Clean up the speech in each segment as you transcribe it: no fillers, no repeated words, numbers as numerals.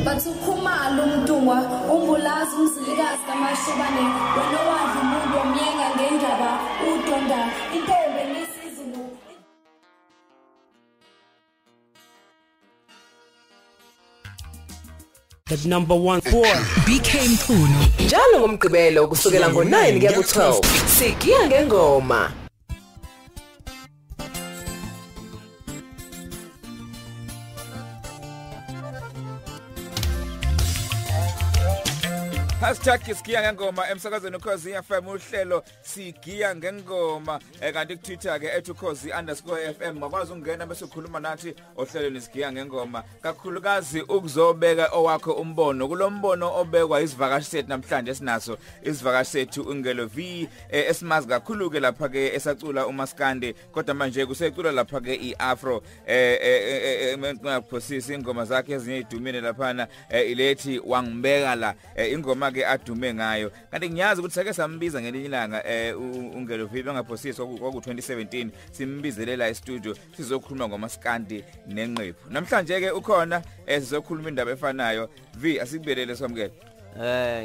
Bathi ukhumalo umntungwa umbulazi umzilikazi kaMashobane wena owadla umuntu omyenga ngendaba udonda intombi nesizulu. The number 1 4 BK Mchunu njalo ngomgqibelo kusukela ngo9 kuya ku12 sigiya ngengoma. Hashtag sigiya ngengoma emsakazweni Ukhozi FM, uhlelo sigiya ngengoma, kanti ku Twitter ke @ukhozi_fm ngakwazi ukungena bese ukhuluma nathi ohlelweni sigiya ngengoma, kakhulukazi ukuzobeka owakho umbono kulombono obekwa isivakashi sethu namhlanje. Sinaso isivakashi sethu uNgelo V, esimazi kakhulu ke lapha ke esacula uMaskandi, kodwa manje kusecula lapha ke iAfro, engaphosisi ingoma zakhe ezinye idumile laphana, ilethi wangibeka la, ingoma ke adume ngayo. Kanti ngiyazi ukuthi sake sambiza ngelinye ilanga uNgelo V bengaphosisi kwaku 2017 simbizelela e-studio sizokhuluma ngoMaskandi nenqephu. Namhlanje ke ukhona, sizokhuluma indaba efanayo. V, asikubelele samukele.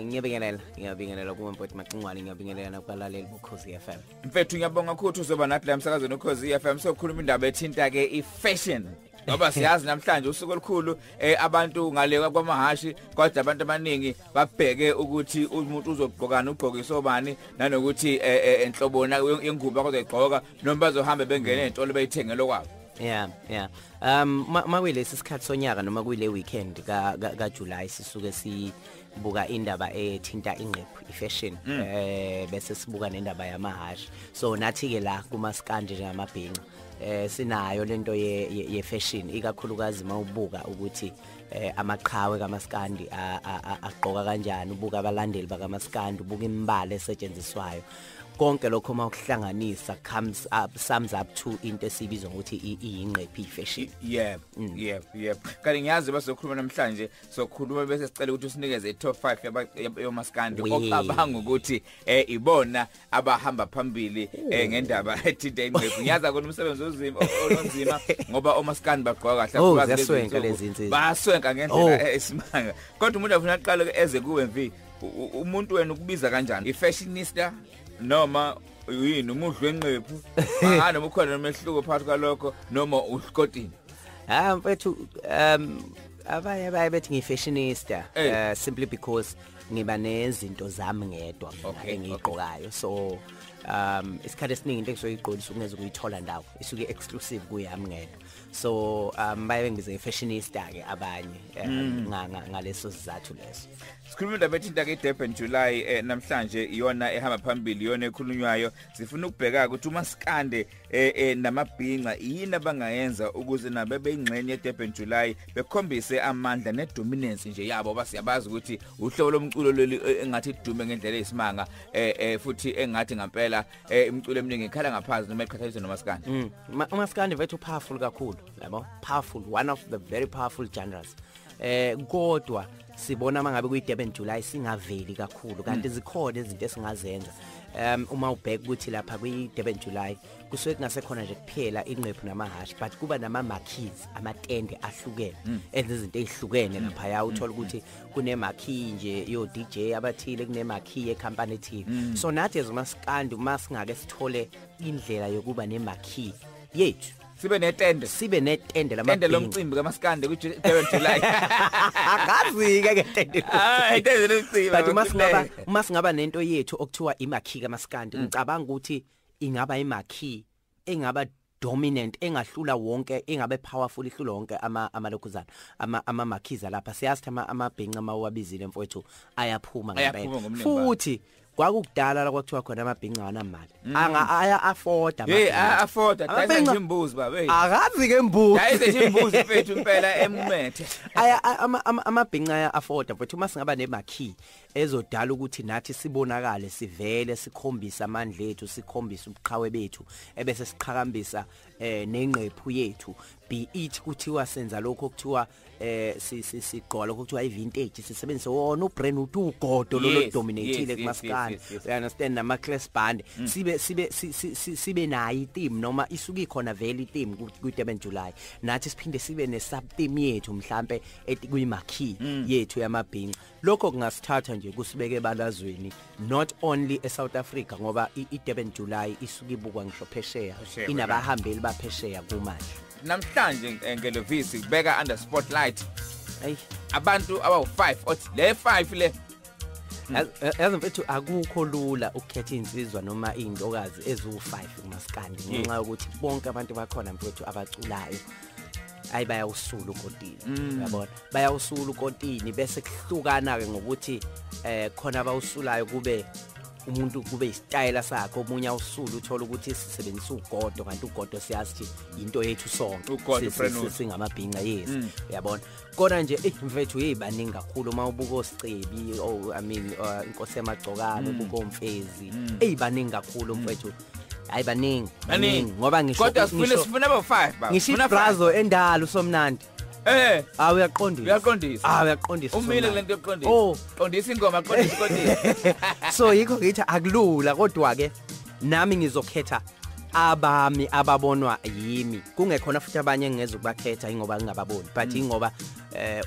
Ngiyabingelela kuwe Mfowethu Macingwane, ngiyabingelela nakubalaleli boKhozi FM. Mfethu ngiyabonga ukuthi uzoba nathi la emsakazweni uKhozi FM, sokhuluma indaba ethinta ke i-fashion. Ngoba siyazi namhlanje usuku olukhulu, abantu ngale kwamahashi, kodwa abantu abaningi babheke ukuthi umuntu uzogqokana ugqokisa obani, nanokuthi enhlobona yengubo abazoyigqoka noma bazohamba bengene ezitolo beyithengele okwabo. Yeah. Makwilesi sikhathi sonyaka noma kuyile weekend ka July sisuke sibuka indaba ethinta ingqephu ifashion, bese sibuka nendaba yamahashi. So nathi ke la kumaskandi namabhinca sinayo lento ye fashion, ikakhulukazi mawubuka ukuthi amaqhawe kaMaskandi agqoka kanjani, ubuka abalandeli bakaMaskandi, ubuka imibala esetshenziswayo. Konke lokho mawukuhlanganisa comes up sums up to into esibizwa ngokuthi iyingqephu ifashion. Yep. Kanti ngiyazi bazokhuluma namhlanje, sokhuluma bese sicela ukuthi usinikeze i-top 5 yoMaskandi ocabanga ukuthi ibona abahamba phambili ngendaba ethinta ingqephu. Ngiyazi akona umsebenzi onzima ngoba oMaskandi bagqoka kahle, baswenka ngendlela esimanga. Kodwa umuntu afuna aqale eze kuwe mvi, umuntu wena ukubiza kanjani? I-fashionista noma yini, umudli wenqephu? Noma ukhona nomehluko phakathi kwalokho noma uhlokotini? Mfethu, abaye baye bethi ngifashionista, simply because ngiba nezinto zami ngedwa engiyigqokayo. So isikhathi esiningi into engizoyigqokisa ungeze ukuyithola ndawo, isuke exclusive kuyami ngedwa. So baye bengibize ifashionista ke abanye ngaleso sizathu leso. Sikhuluma indaba ethinta ke Durban July, namhlanje iyona ehamba phambili, iyona ekhulunywayo. Sifuna ukubheka ukuthi uMaskande namabhinca yini abangayenza ukuze nabe beyingxenye eDurban July, bekhombise amandla nedominance nje yabo. Basiyabazi ukuthi uhlobo lomculo leli engathi idume ngendlela eyisimanga, futhi engathi ngempela imiculo eminingi ikhala ngaphansi noma iqhathaniswe noMaskandi. uMaskandi vethu powerful kakhulu, yabo, powerful, one of the very powerful genres. Kodwa sibona mangabe kuyi Durban July singaveli kakhulu, kanti zikhona izinto esingazenza. Uma ubheka ukuthi lapha kwi Durban July kusuke kungasekhona nje kuphela ingqephu namahashi, but kuba nama marquees, amatende ahlukene enza izinto ezihlukene lapha. Ya uthola ukuthi kune marquee nje yo DJ abathile, kune marquee ye company ethile. So nathi as uMaskandi uma singake sithole indlela yokuba ne marquee yethu, sibe netende, sibe netende lamabhinca, tende lomcimbi kaMaskandi ku Durban July. Akazi ke tende, tende lomcimbi. But uma singaba nento yethu okuthiwa imarquee kaMaskandi, ngicabanga ukuthi ingaba imarquee engaba dominant, engahlula wonke, engabe powerful, ihlula wonke amalokhuzana ama marquees lapha. Siyazi amabhinca amawabizile mfowethu ayaphuma ngempela, futhi kwakudala la kwakuthiwa khona amabhinca anamali anga aya afforda amabhinca. Hey, afforda dayisa nje imbuzi baba. Hey, akazi ke imbuzi, dayisa nje imbuzi mfethu impela emumethe. Aya amabhinca aya afforda mfethu. Uma singaba nemarquee ezodala ukuthi nathi sibonakale, sivele, sikhombise amandla ethu, sikhombise ubuqhawe bethu, ebese siqhakambisa Nengqephu yethu, be it kuthiwa senza lokho kuthiwa sigqoka lokho kuthiwa i-vintage, sisebenzise wona ubrand uthi ugodo lo dominateile kumaskandi, you understand, nama class band, sibe sibe sibe nayo i-team noma isuke ikhona vele i-team ku Durban July, nathi siphinde sibe ne sub team yethu mhlambe kuyimarquee yethu yamabhinca. Lokho kungasithatha nje kusibeke ebalazweni, not only eSouth Africa, ngoba iDurban July isuke ibukwa ngisho phesheya, inabahambeli baphesheya kumanje. Namhlanje ngelovisi kubeka under spotlight abantu abawu5, othi le 5 le. Yazi mfethu, akukho lula ukukhetha insizwa noma intokazi ezu5 kumaskandi, ngenxa yokuthi bonke abantu bakhona mfethu abaculayo ayi bayawusula ukotini, uyabona, bayawusula ukotini, bese kuhlukana ke ngokuthi khona abawusulayo kube umuntu kube isitayela sakhe, omunye awusula uthola ukuthi sisebenzisa ugodo, kanti ugodo siyazi ukuthi into yethu sonke singamabhinca, yes, uyabona. Kodwa nje mfethu yebaningi kakhulu uma ubuka oSicebi, I mean inkosi yamagcokana, ubuka oMfezi, ezibaningi kakhulu mfethu. Hayi baningi baningi, ngoba ngisho kodwa sifuna abo 5 baba, ngisho ibrazo endala usomnandi. Uyaqondisa, uyaqondisa, uyaqondisa, umile lento yokuqondisa, qondisa ingoma, qondisa qondisa. So yikho ngithi akulula, kodwa ke nami ngizokhetha abami ababonwa yimi, kungekhona futhi abanye engingeze ukubakhetha ingoba ngingababoni, but ingoba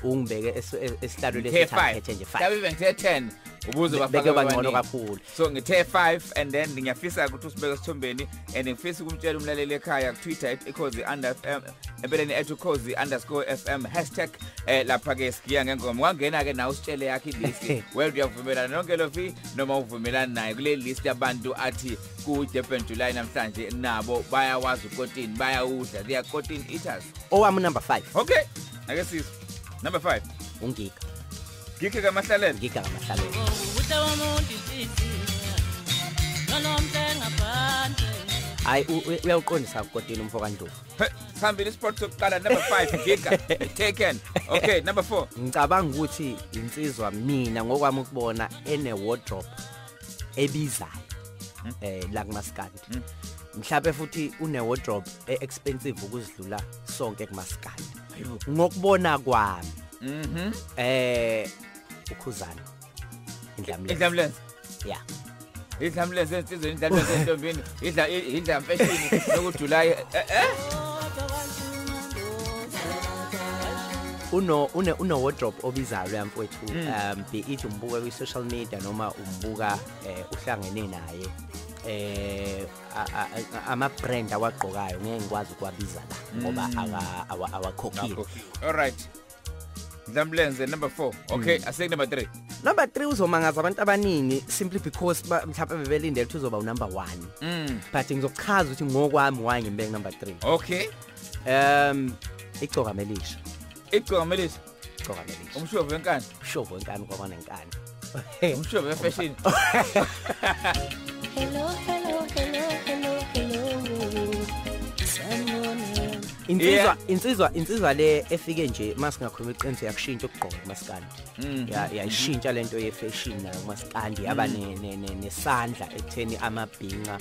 ungibeke esihlalweni lesithathe nje 5, yabe ngithe 10 ubuze bafaka bangcono kakhulu. So ngithe 5 and then ngiyafisa ukuthi usibeke esithombeni, and ngifisa ukumtshela umlaleli ekhaya ku Twitter @ukhozi_fm, empeleni @ukhozi_fm hashtag lapha ke sigiya ngengoma. Wangena ke nawe usitshele yakhe ilist, well uyavumelana nonke lo noma uvumelana naye kule list yabantu athi ku Durban July namhlanje nabo bayawazi ukotini, bayawudla, they are cotton eaters. Owami number 5. Okay, ake sizwe number 5. Ungika Ngike kaMahlalela, Ngika kaMahlalela. Hayi uyawuqondisa ukotini umfo kaNdlovu. Sihambile isport sokuqala number 5 Ngika taken. Okay, number 4. Ngicabanga ukuthi insizwa mina ngokwami ukubona ene wardrobe ebizayo la kumaskandi. Mhlawumbe futhi une wardrobe expensive ukuzidlula sonke kumaskandi. Ngokubona kwami. Ukhuzana. Indlamlenze. Yeah. Indlamlenze insizwe, indlamlenze entombini, idla idla mfeshini nokujulayi. Uno wardrobe obizayo yamfowethu, be it umbuka kwi social media noma umbuka uhlangene naye, ama brand awagqokayo ngeke ngikwazi ukwabiza la ngoba awakhokhile. All right. Ndlamlenze number 4. Okay, asike number 3. Number 3 uzomangaza abantu abaningi simply because mhlawumbe bebelindele ukuthi uzoba number 1. But ngizochaza ukuthi ngokwami why ngibeke number 3. Okay. Igcoka melisha. Igcoka melisha. Igcoka melisha. Umshovo wenkani. Umshovo wenkani kwaba nenkani. Umshovo wefashion. Hello, hello, hello, hello, hello. Insizwa le efike nje masingakhuluma iqiniso yakushintsha ukugqoka kumaskandi. Yayishintsha lento ye fashion nayo kumaskandi, yaba nesandla ekutheni amabhinca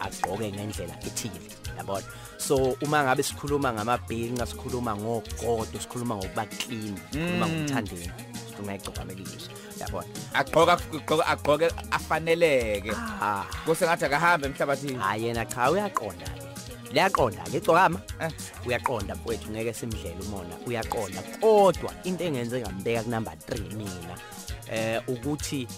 agqoke ngendlela ethile, yabona. So uma ngabe sikhuluma ngamabhinca sikhuluma ngogodo, sikhuluma ngokuba clean, sikhuluma ngomthandeni, sikhuluma ngegcokamelisha, yabona. Agqoke afaneleke. Kose ngathi akahambe emhlabathini. Hayi yena cha uyaqonda. Liyaqonda ke igcokama, uyaqonda mfowethu, ngeke simdlele umona, uyaqonda. Kodwa into engenze ngambeka ku number 3 mina ukuthi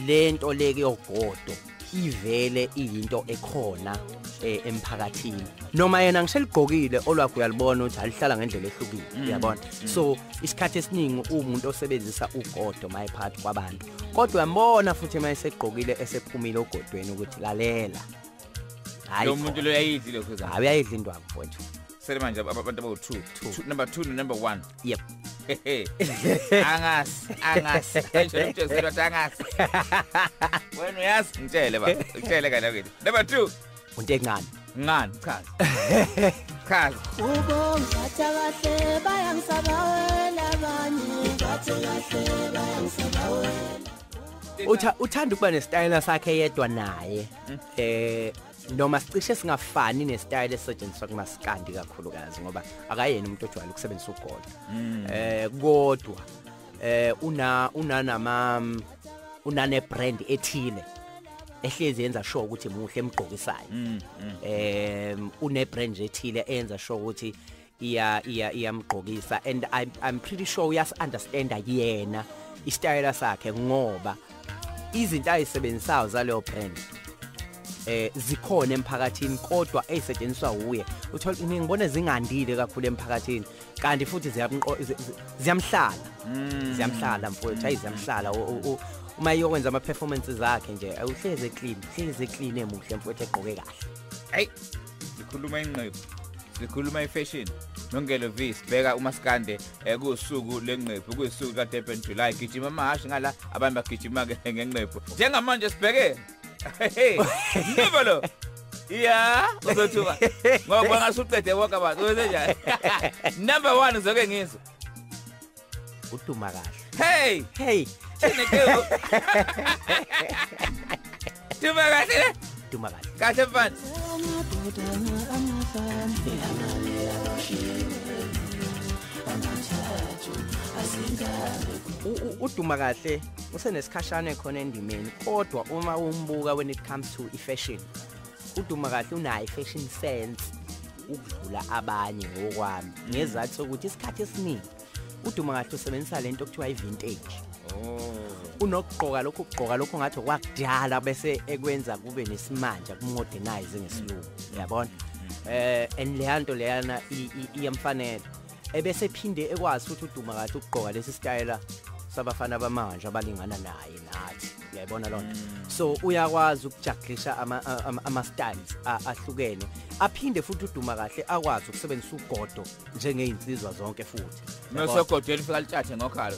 lento leke yogodo ivele iyinto ekhona emphakathini, noma yena ngisheligqokile olwakhe uyalibona ukuthi alihlala ngendlela ehlukile, uyabona. So isikhathi esiningi umuntu osebenzisa ugodo mayephakathi kwabantu, kodwa uyambona futhi mayesegqokile esephumile ogodweni ukuthi lalela, lo muntu lo uyayidli lokho za. Hayi uyayidla indwangu mfowethu. Sele manje abantu abawu2, number 2 no number 1. Yep. Angas. Angas. Wena uyazi ngitshele baba. Ngitshele kana kithi. Number 2. Unto encane. Ngani chaza. Chaza. Ubongiphatha kahle bayangisabawela abanye. Ngiphathe kahle bayangisabawela. Uthanda ukuba nesitayela sakhe yedwa naye. Noma sicishe singafani nestyle esetshenziswa kumaskandi kakhulukazi, ngoba akayena umuntu ojwayele ukusebenzisa ugodo. Kodwa unane brand ethile ehlezi yenza sure ukuthi muhle emgqokisayo. Une brand ethile eyenza sure ukuthi iyamgqokisa, and I'm pretty sure uyas understand yena istyle sakhe, ngoba izinto ayisebenzisayo zaleyo brand zikhona emphakathini, kodwa ezisetshenziswa uye uthola ngibona zingandile kakhulu emphakathini, kanti futhi ziyamhlala ziyamhlala mfowethu, hayi ziyamhlala. Uma iyokwenza ama performances zakhe nje uhleze clean, hleze clean emuhle mfowethu, egqoke kahle. Hey, sikhuluma ingqephu, sikhuluma ifashion nongelo V, sibheka umaskande kusuku lengqephu, kuyisuku ka Durban July. Gijima amahashi ngala, abantu bagijima ke ngenqephu. Njengamanje sibheke hey, nibalo. Yeah, uzothuka. Ngoba ngasuqede wonke abantu. Uzenjani? Number 1 uzoke ngizwe. Uduma kahle. Hey, hey. Duma kahle. Duma kahle. Kahle mfana. Uduma kahle usenesikhashana khona endimeni, kodwa uma umbuka when it comes to i-fashion, uduma kahle unayo i-fashion sense ukudlula abanye ngokwami, ngezathu sokuthi isikhathi esiningi uduma kahle usebenzisa lento okuthiwa i-vintage. Unokugqoka lokhu, ukugqoka lokhu ngathi kwakudala bese ekwenza kube nesimanje, kumodernize ngesilungu, uyabona. And le nto leyana iyamfanele, ebese phinde ekwazi ukuthi uduma kahle ukugqoka lesi style sabafana bamanje abalingana naye nathi, uyayibona lonto. So uyakwazi ukujaglisha ama styles ahlukene, aphinde futhi uduma kahle akwazi ukusebenzisa ugodo njengeinsizwa zonke futhi. Nosogodo elifika litshathe ngokhalo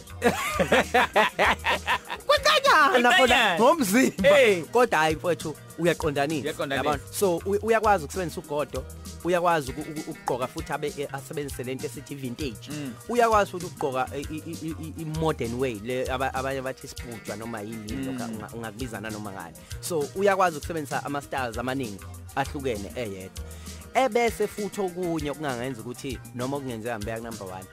kuncanyana khona ngomzimba, kodwa hayi mfowethu uyaqondanisa, yabona. So uyakwazi ukusebenzisa ugodo, uyakwazi ukugqoka futhi abe asebenzise lento esithi vintage, uyakwazi futhi ukugqoka i modern way le abanye bathi sibhujwa noma yini lokho, ungakubizana noma ngani. So uyakwazi ukusebenzisa ama styles amaningi ahlukene eyedwa. Ebese futhi okunye okungangenza ukuthi noma okungenzeka ngibeka number 1,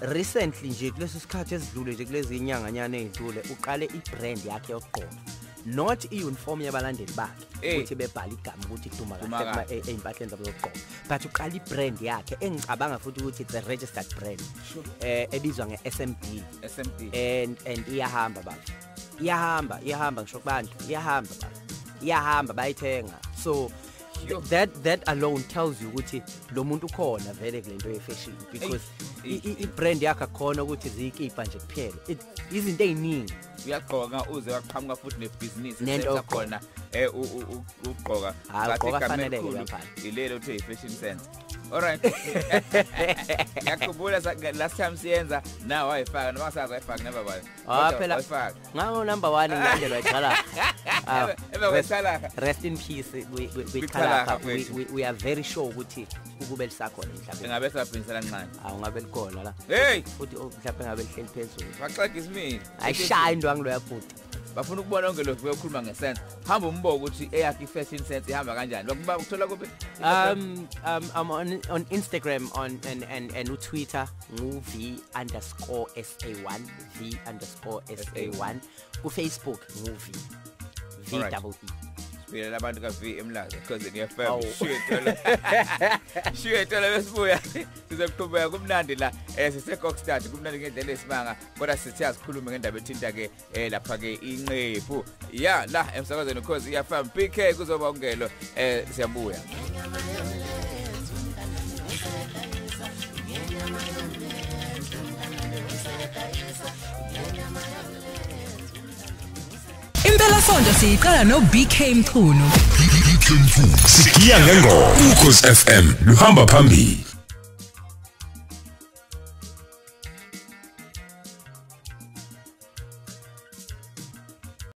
recently nje kulesi sikhathi esidlule nje kulezi inyanganyana ezidlule, uqale ibrand yakhe yokugqoka, not i-uniform yabalandeli bakhe ukuthi bebhala igama ukuthi Duma kahle ey'mpahleni zabo zokugqoka, but uqala ibrand yakhe engicabanga futhi ukuthi it's a registered brand, ebizwa nge-SMD, and iyahamba baba, iyahamba ngisho kubantu, iyahamba baba, iyahamba bayithenga. So that alone tells you ukuthi lo muntu ukhona vele kulento ye-fashion, because i-brand yakhe khona ukuthi ziyikipa nje kuphela, izinto eziningi uyagqoka uze waqhamuka futhi nebhizinisi sekhona ugqoka ilelo uthi i-fashion sense. Alright. Ngiyakhumbula last time siyenza na wayifaka noma sazi wayifaka number 1. Ah phela ngawo number 1 ngilandelwa iqhala. Rest in peace kwiqhala. We are very sure ukuthi ukube lisakhona emhlabeni. Ngabe sabhinisela kancane. Awu ngabe likhona la. Hey, futhi mhlawumbe ngabe lihleli phezulu. Baxaga isimini. Ayishaya indwangu lo yabhuti. Bafuna ukubona onke lokhu beyokhuluma ngesense. Hamba umbuko ukuthi eyakhe i-fashion sense ihamba kanjani. Bakuba ukuthola kuphi? I'm on Instagram on and Twitter ngu v_sa1 v_sa1, ku Facebook ngu v v double e. Sibuyela abantu ka V eMlaza because ni FM. Shit thola besibuya sizoqhubeka kumnandi la sise Kokstad, kumnandi ngendlela esimanga, kodwa sithi asikhulume ngendaba ethinta ke lapha ke inqephu ya la emsakazweni Ukhozi FM. BK kuzoba ungelo, siyabuya. Impela sonto siyiqala no BK Mchunu. Sigiya ngengoma. Ukhozi FM luhamba phambili.